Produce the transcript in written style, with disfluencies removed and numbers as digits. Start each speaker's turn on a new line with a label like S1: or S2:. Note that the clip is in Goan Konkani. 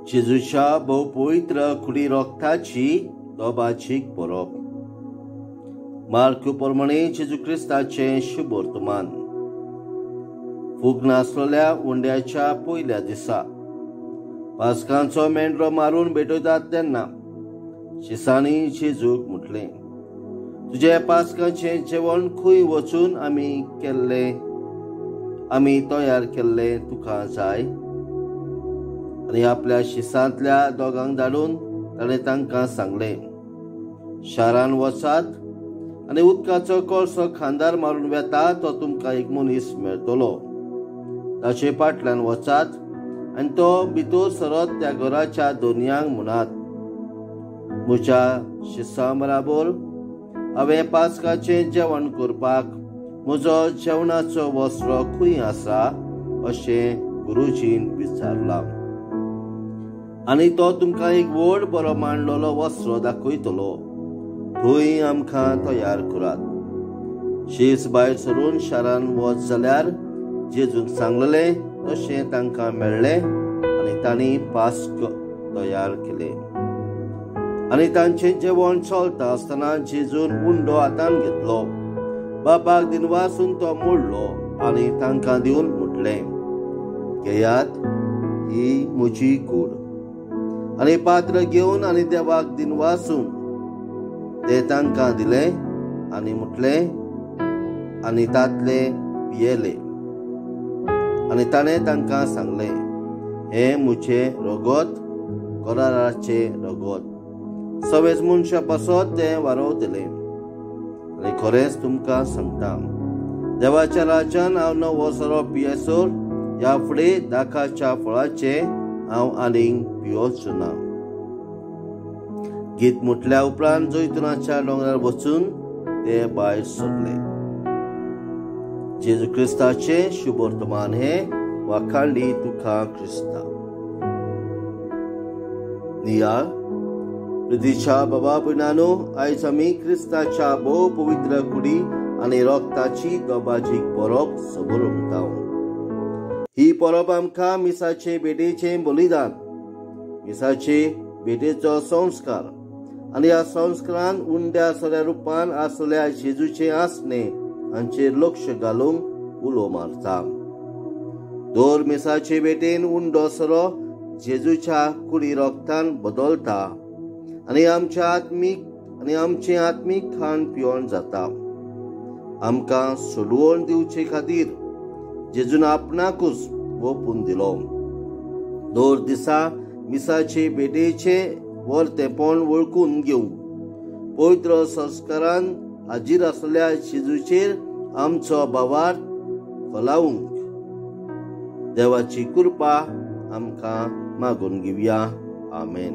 S1: जेजूच्या भोव पवित्र कुडी रोगताची दोबाचीक बरोप. मार्कू प्रमाणे जेजू क्रिस्ताचें शुभवर्तमान. फूग नासलेल्या उंड्याच्या पयल्या दिसा पास्कांचो मेंढरो मारून भेटयतात तेन्ना शिसांनी जेजूक म्हटलें, तुजें पास्कांचें जेवण खंय वचून आमी तयार केल्लें तुका जाय? आनी आपल्या शिसांतल्या दोगांक धाडून ताणें तांकां सांगलें, शारान वचात आनी उदकाचो कळसो खांदार मारून वेता तो तुमकां एक मनीस मेळटलो. ताचे फाटल्यान वचात आनी तो भितर सरत त्या घराच्या दोनयांक म्हणात, म्हज्या शिसां बराबर हांवें पास्काचें जेवण करपाक म्हजो जेवणाचो वस्त्र खंय आसा अशें गुरुजीन विचारलां. आनी तो तुमकां एक व्हड बरो मांडलेलो वस्त्र दाखयतलो, थंय आमकां तयार करात. शीस भायर सरून शारान वच जाल्यार जेजून सांगलें तशें तांकां मेळ्ळें आनी तांणी पास्क तयार केलें. आनी तांचें जेवण चलता आसतना जेजून उंडो हातान घेतलो, बापाक दिनवासून तो मोडलो आनी तांकां दिवन म्हटलें, घेयात, ही म्हजी कूड. आनी पात्र घेवन आनी देवाक दिनवासून ते तांकां दिलें आनी म्हटलें, आनी तांतले पियेले. आनी ताणें तांकां सांगलें, हें म्हजें रगत, कराराचें रगत, सगळेच मनशां पासत तें वारोवतलें. आनी खरेंच तुमकां सांगता, देवाच्या राज्यान हांव नवो सोरो पियेसर ह्या फुडें दाखाच्या फळाचें हांव आनीक पियोचो ना. गीत म्हटल्या उपरांत जैतुनाच्या दोंगरार वचून ते भायर सरले. जेजू क्रिस्ताचें शुभवर्तमान हें. वाखाणली तुका क्रिस्ता. निया प्रितीच्या बाबा भयणानो, आयज आमी क्रिस्ताच्या भोव पवित्र कुडी आनी रोगताची दोबाजीक परब सबरमता. ही परब आमकां मिसाचे भेटेचें बलिदान, मिसाचे भेटेचो संस्कार आनी ह्या संस्कारान उंड्या सऱ्या रुपान आसल्या जेजूचें आसणें हांचेर लक्ष घालूंक उलो मारता. दर मिसाचे भेटेन उंडो सरो जेजूच्या कुडी रोगतान बदलता आनी आमचें आत्मीक खाण पिवन जाता. आमकां सोडवण दिवचे खातीर जेजून आपणाकूच ओपून दिलो. दर दिसा मिसाचे भेटेचे वरतेपण वळखून घेवंक पवित्र संस्कारान हाजीर आसल्या जेजूचेर आमचो भावार्थ खोलावंक देवाची कृपा आमकां मागून घेवया. आमेन.